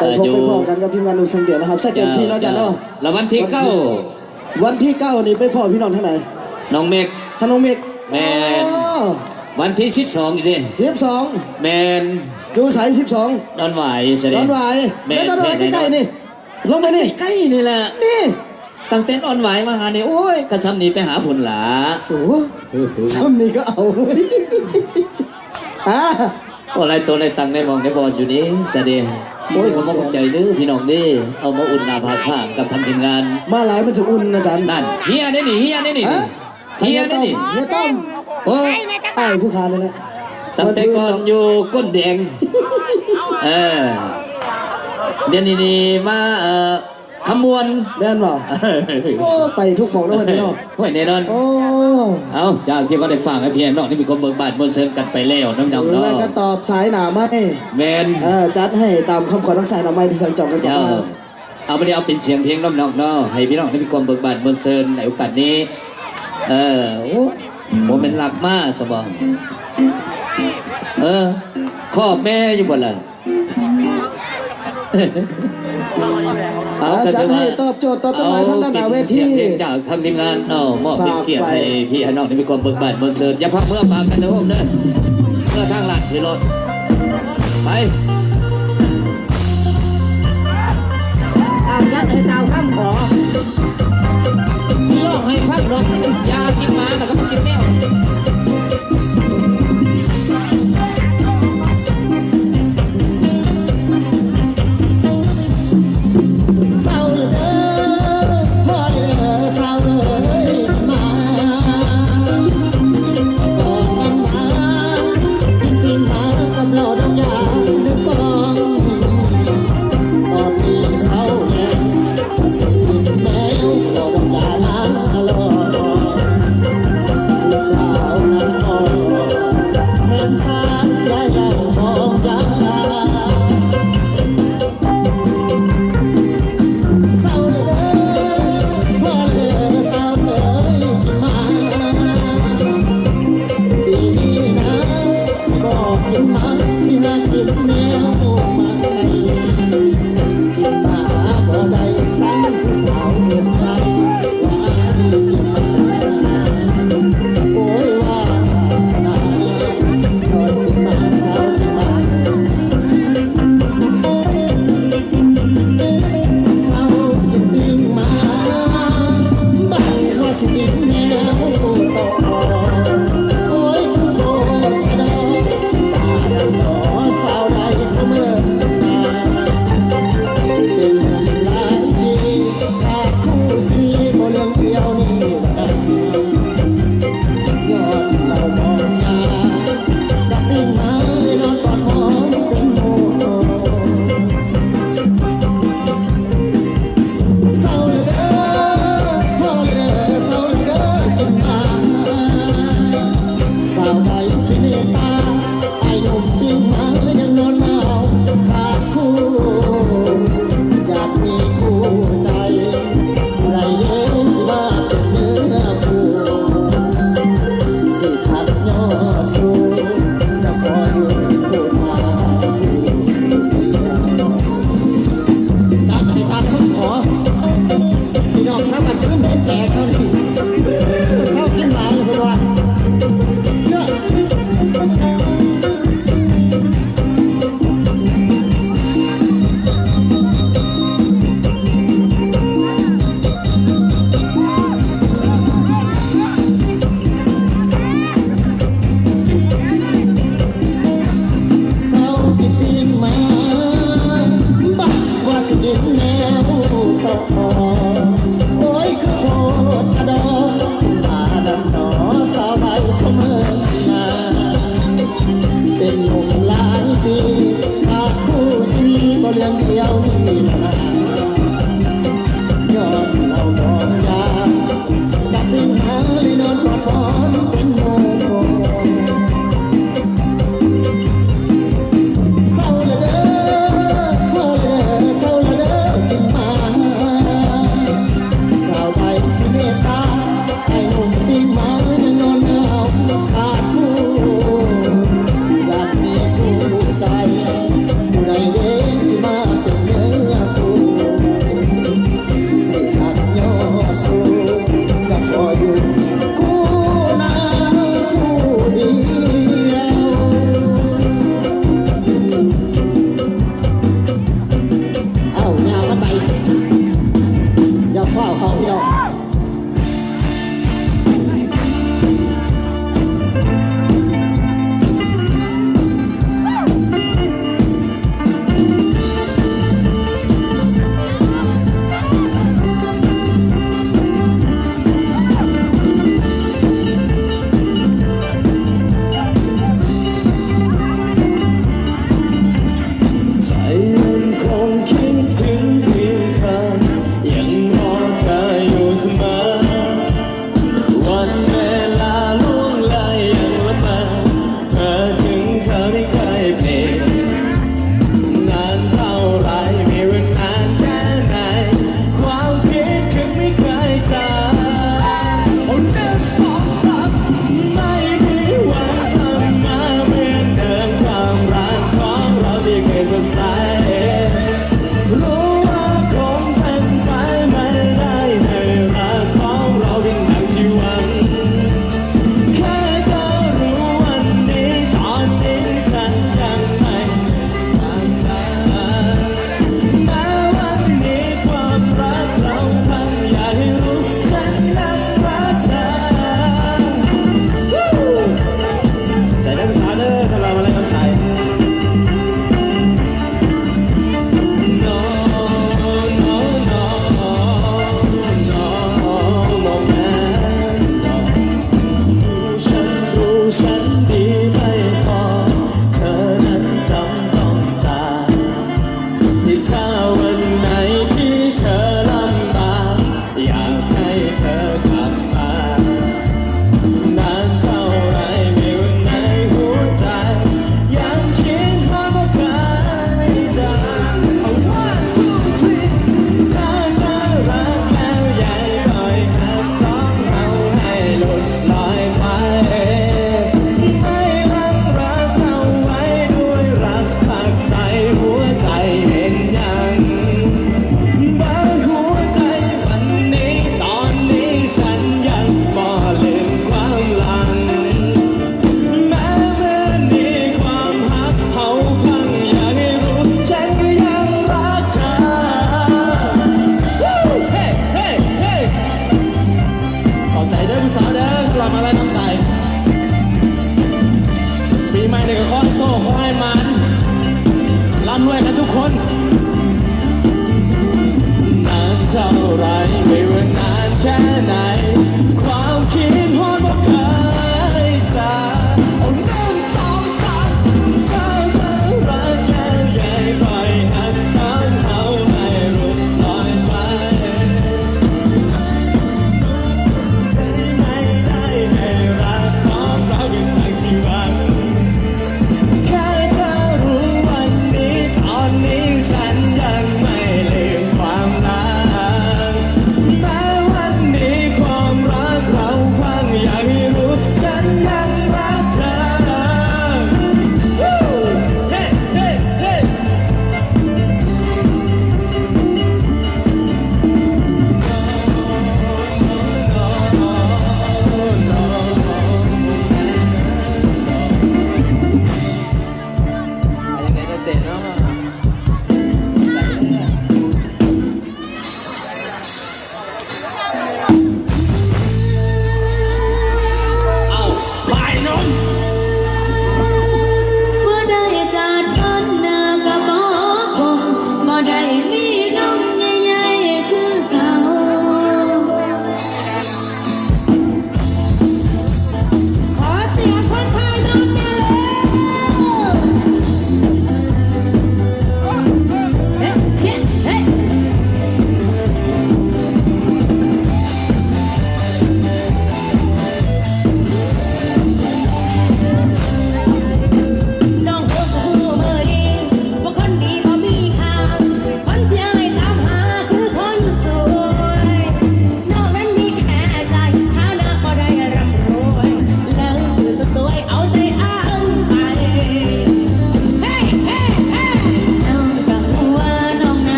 ໄປພົບໄປພໍ້ກັນກັບທີມງານໜຸ່ມແສງເດືອນນະຄັບ ໃສ່ເຕັມທີ່ເນາະອາຈານເນາະ. ແລ້ວວັນທີເກົ້າ ວັນທີເກົ້ານີ້ໄປພໍ້ພີ່ນ້ອງທາງໃດ? ໜອງເມັກ ທາງໜອງເມັກ. ແມ່ນ. ອໍ ວັນທີສິບສອງນີ້ເດ້ ສິບສອງ. ແມ່ນ. ຢູ່ໃສສິບສອງ? ດອນຫວາຍ ດອນຫວາຍ. ແມ່ນ ດອນຫວາຍໃກ້ໆນີ້ ລົງໄປນີ້ ໃກ້ໆນີ້ແຫຼະ ນີ້. ຕັ້ງແຕ່ດອນຫວາຍມາຫານີ້ ໂອ້ຍ ກະຊ່ຳນີ້ໄປຫາພຸ້ນລະ. ໂອ້ ຊ່ຳນີ້ກໍເອົາ ອາ ໂອ້ ຫຼາຍໂຕຫຼາຍຕັງ ໄດ້ມອງໄດ້ບອນຢູ່ນີ້ຊະເດ. ໂອ້ຍ ຂໍຂອບໃຈເດີພີ່ນ້ອງເດີ ເອົາມາອຸ່ນໜ້າຜາກຂ້າງກັບທາງທີມງານ. ມາຫຼາຍມັນຈະອຸ່ນອາຈານ. ນັ້ນ ເຮຍເດ້ນີ້ ເຮຍເດ້ນີ້ ເຮຍເດ້ນີ້ ເຮຍຕ້ອມ. ໂອ້ ອ້າຍຜູ້ຂ້ານີ້ແຫຼະ ຕັ້ງແຕ່ກ່ອນຢູ່ກົ້ນແດງ. ເອີ ດຽວນີ້ນີ້ມາ ເອີ ຄຳມ່ວນ ແມ່ນບໍ່? ໂອ້ ໄປທຸກໝ່ອງເນາະ ວັນນີ້ເນາະ. ໂອ້ຍ ແນ່ນອນ. ໂອ້ ເອົາ ຈາກທີ່ວ່າໄດ້ຝາກໃຫ້ພີ່ໃຫ້ນ້ອງໄດ້ມີຄວາມເບີກບານມ່ວນຊື່ນກັນໄປແລ້ວນຳນ້ອງເນາະ ແລ້ວກໍຕອບສາຍໜ້າໄມ້. ແມ່ນ. ເອີ ຈັດໃຫ້ຕາມຄຳຂໍທາງສາຍໜ້າໄມ້ທີ່ສັ່ງຈອງກັນເຂົ້າມາ. ເອົາ ບາດນີ້ເອົາເປັນສຽງເພງນຳນ້ອງເນາະ ໃຫ້ພີ່ນ້ອງໄດ້ມີຄວາມເບີກບານມ່ວນຊື່ນໃນໂອກາດນີ້. ເອີ ໂອ້ ບໍ່ແມ່ນລັກມາຊະບໍ່? ເອີ ຄອບແມ່ຢູ່ບໍ່ລະ? ເອົາ ຈັດໃຫ້ຕອບໂຈດຕອບຈດໝາຍທາງດ້ານໜ້າເວທີ. ເອົາ ເປັນສຽງເພງຈາກທາງທີມງານເນາະ ມອບເປັນກຽດໃຫ້ພີ່ໃຫ້ນ້ອງໄດ້ມີຄວາມເບີກບານມ່ວນຊື່ນ. ຢ່າພາກເມືອປາກກັນເດີໂຮມເດີ ເມືອທາງຫຼັກນີ້ໂລດ. ໄປ ອາ ຈັດໃຫ້ຕາມຄຳຂໍ. ຊິຮ້ອງໃຫ້ຟັງດອກ ຢ່າກິນໝາແລ້ວກໍມາກິນແມວ. ເຊົາແລ້ວເດີ ພໍແລ້ວເດີ ສາວເອີຍ ມາ ໄປບອກອັນນາ ກິນປີ້ງໝາກັບເຫຼົ້າດອກຢາໜຶ່ງປ່ອງ. ຕອນນີ້ເຊົາແລ້ວ ຊິກິນແມວ ເອົາດອກຢານາງອາຫຼອດ ຜູ້ສາວນາງອອກ ແມ່ນສາວໃຫຍ່ເຫຼົ້າດອກຢາ. ເຊົາແລ້ວເດີ ພໍແລ້ວເດີ ສາວເອີຍ ກິນໝາ ປີນີ້ນາ ຊິບໍ່ກິນໝາ ຊິຫາກິນແນວໝາກໄກ່ ກິນໝາບໍ່ໄດ້ ສັງຜູ້ສາວເອີ້ນໃສ່ ວ່າ ໂອ້ຍ ວາສະໜາ ນອນກິນໝາ ສາວກິນໝາ ເຊົາກິນປີ້ງໝາ ບາດວ່າຊິກິນແນວຕໍ່ ໂອ້ຍ ຄືໂທດແທ້ດອກ ບາດນັ້ນໜໍ ສາວໄດ້ເຂົ້າເມືອງນາ ເປັນຫຼາຍປີ ຫາກຄູ່ຊີວິດບໍ່ເລື່ອງດຽວນີ້ລະນາ ຍ້ອນເຫຼົ້າບອກຢາ ກັບປີ້ງໝາ ໄດ້ນອນກອດຫອມເປັນໝູ່. ເຊົາແລ້ວເດີ ພໍແລ້ວເດີ ເຊົາແລ້ວເດີ ກິນໝາ ສາວໃດຊິເມດຕາ ອ້າຍໜຸ່ມປີ້ງໝາ ຍັງນອນໜາວຂາດຄູ່ ຢາກມີຄູ່ໃຈ ຜູ້ໃດເດຊິມາເປັນເນື້ອຄູ່ ຊິຂັດຍໍສູ້ ຈະຂໍຢູ່ຄູ່ມາ ຈັດໃຫ້ຕາມຄຳຂໍ ພີ່ນ້ອງທາງບ້ານຄືນເຫັນແຕກເຮົານີ້ ເຊົາກິນຫຼາຍເພິ່ນວ່າ ເຈົ້າ. ເຊົາກິນປີ້ງໝາ ບາດວ່າຊິກິນແນວຕໍ່ ໂອ້ຍ ຄືໂພດກະດອກ ມານຳໜໍ ສາວໃດເຂົ້າເມືອງນາ ເປັນໜຸ່ມຫຼາຍປີ ຫາກຄູ່ຊີວິດບໍ່ເລື່ອງດຽວນີ້ລະນາ ຍ້ອນເຫຼົ້າດອກຢາ ກັບປີ້ງໝາ ໄດ້ນອນກອດຫອມເປັນໝູ່. ເຊົາລະເດີ ພໍແລ້ວເດີ ເຊົາລະເດີກິນໝາ ສາວໃດຊິເມດຕາ ອ້າຍໜຸ່ມປີ້ງໝາ ຍັງນອນໜາວຂາດຄູ່ ຢາກມີຄູ່ໃຈ ຜູ້ໃດເດຊິມາເປັນເມ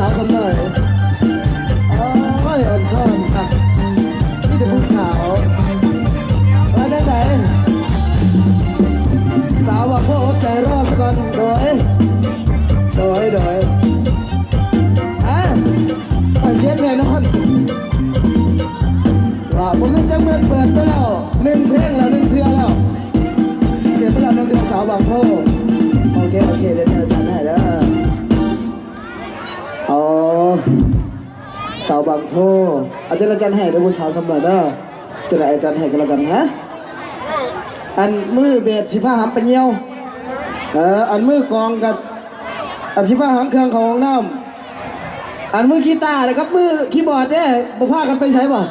ສາວສຳນ້ອຍ ໂອ້ຍ ອ່ອນຊ້ອນຄັກ ມີແຕ່ຜູ້ສາວ. ວ່າຈັ່ງໃດ ສາວວ່າ ຂໍອົດໃຈລໍສາກ່ອນ. ໂດຍ ໂດຍ ໂດຍ ອ່າ ໄປເຊັນແນ່ນອນ. ວ່າບໍ່ຮູ້ຈັກແມ່ນເປີດໄປແລ້ວໜຶ່ງເພງແລ້ວ ໜຶ່ງເທື່ອແລ້ວ ເສຍໄປແລ້ວໜຶ່ງເທື່ອ ສາວບາງໂພ. ໂອເຄ ໂອເຄ ດຽວຈະຈັດໃຫ້ເດີ. ອໍ ສາວບາງໂພ ອາຈານ ອາຈານໃຫ້ເດີ ຜູ້ສາວສຳຫຼວຍເດີ. ຈະໄດ້ອາຈານໃຫ້ກັນແລ້ວກັນ ຮະ. ອັນມືເບດຊິພາຫຳໄປຍ່ຽວ ເອີ ອັນມືກອງກັບ ອັນຊິພາຫາມເຄື່ອງເຂົ້າຫ້ອງນ້ຳ. ອັນມືກີຕາແລ້ວກັບມືຄີບອດເດ້ ບໍ່ພາກັນໄປໃສບໍ່?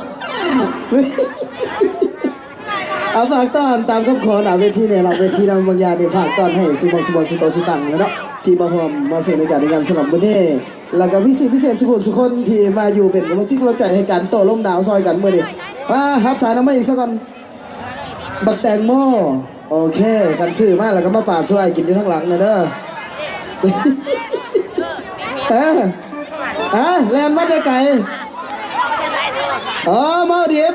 ເອົາ ຝາກຕ້ອນຕາມຄຳຂໍໜ້າເວທີນີ້ ຫຼັງເວທີນຳບາງຢ່າງນີ້ ຝາກຕ້ອນໃຫ້ສູ່ໝ່ອງສູ່ບ່ອນສູ່ໂຕສູ່ຕັງເນາະ ທີ່ມາຮ່ວມມາເຊິ່ງໃນການໃນງານສະຫຼອງມື້ນີ້ ແລ້ວກໍພິເສດ ພິເສດສູ່ຜູ້ສູ່ຄົນທີ່ມາຢູ່ເປັນກຳລັງຈິດກຳລັງໃຈໃຫ້ກັນ ໂຕ້ລົມໜາວຊ່ອຍກັນມື້ນີ້. ມາຮັບສາຍນຳມາອີກຊະກ່ອນ. ບັກແຕງໂມ ໂອເຄ ຄັນຊື້ມາແລ້ວກໍມາຝາກຊ່ວຍກິນຢູ່ທາງຫຼັງແດ່ເດີ. ເອີ ຮະ ແລ່ນມາແຕ່ໄກ. ອໍ ເມົາດິບ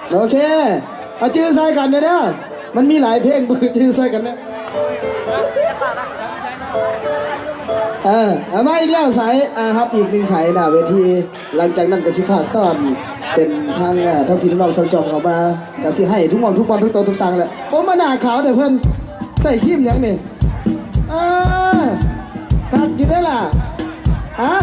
ໂອເຄ ເອົາຈື່ໃສ່ກັນແດ່ເດີ. ມັນມີຫຼາຍເພງ ຈື່ໃສ່ກັນແດ່. ເອີ ເອົາມາອີກແລ້ວ ສາຍ ອ່າ ຮັບອີກໜຶ່ງສາຍໜ້າເວທີ. ຫຼັງຈາກນັ້ນກໍຊິພາກຕ້ອນເປັນທາງ ເອີ ທາງພີ່ທາງນ້ອງຊາວຈອມເຂົ້າມາ ກໍຊິໃຫ້ທຸກໝ່ອງທຸກບ່ອນທຸກໂຕທຸກຕັງແຫຼະ. ໂອ້ ມາໜ້າຂາວແທ້ເພິ່ນ ໃສ່ຄຣີມຫຍັງນີ້? ເອີ ຄັກຢູ່ເດ້ລະ ຮະ.